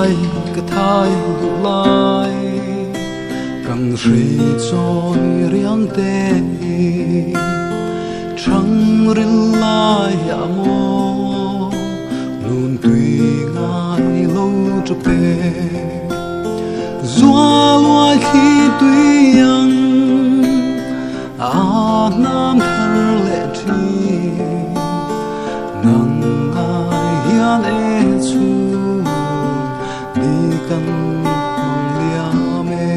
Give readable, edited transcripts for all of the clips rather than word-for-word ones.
lai ka thai duh lai kan hrei chawi riang te hi Thang ril lai ah maw nun tui ngai lo chu pe Zua luai thli tui ang a nam thar leh thin Nang ngai hian e chhun ni kan hmang liam e.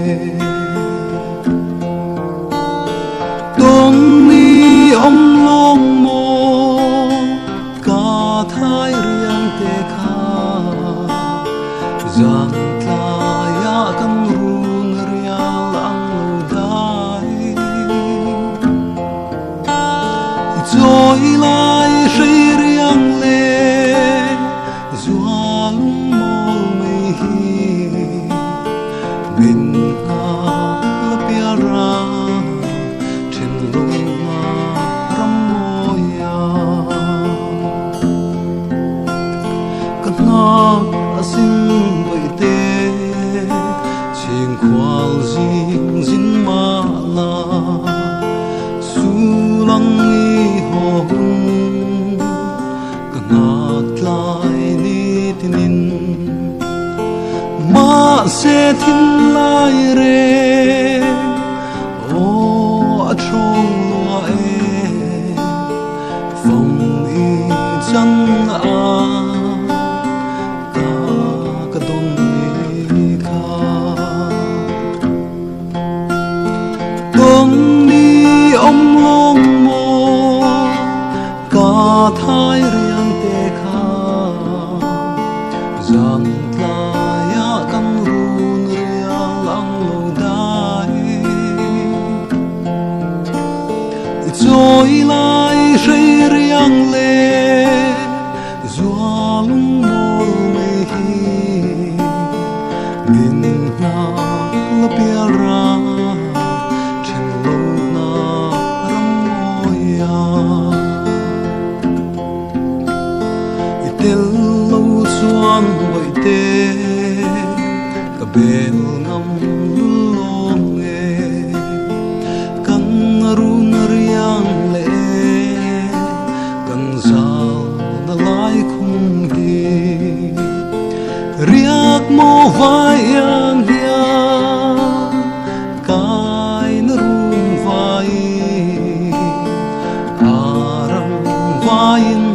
Tawng ni awm lawng maw ka thai riang te kha Zan tlai ah kan run rial ang lo dai I chawi lai hrei riang le Zua lungmawl mai hi min nghak la pial ra then lo nga ram mawi a. Ka nghak a sin vawi te chhing khual zing zin mah la sul ang i haw hun. Ka nghak tlai ni tinin mahse thinlai reng aw a thawng lua e fong i chan a ka ka don ni kha Tawng ni awm lawng maw Ka thai riang te kha zan tlai ah kan run rial ang lo dai. I chawi lai hrei riang le zua lungmawl mai hi min nghak la pial ra then lo na ram mawi a. I tel lo chuan vawi te ka bel ngam lulawng e, kan run riang le kan zal na lai khum hi riak maw vai ang hian kai na rung vai a ram vaiin.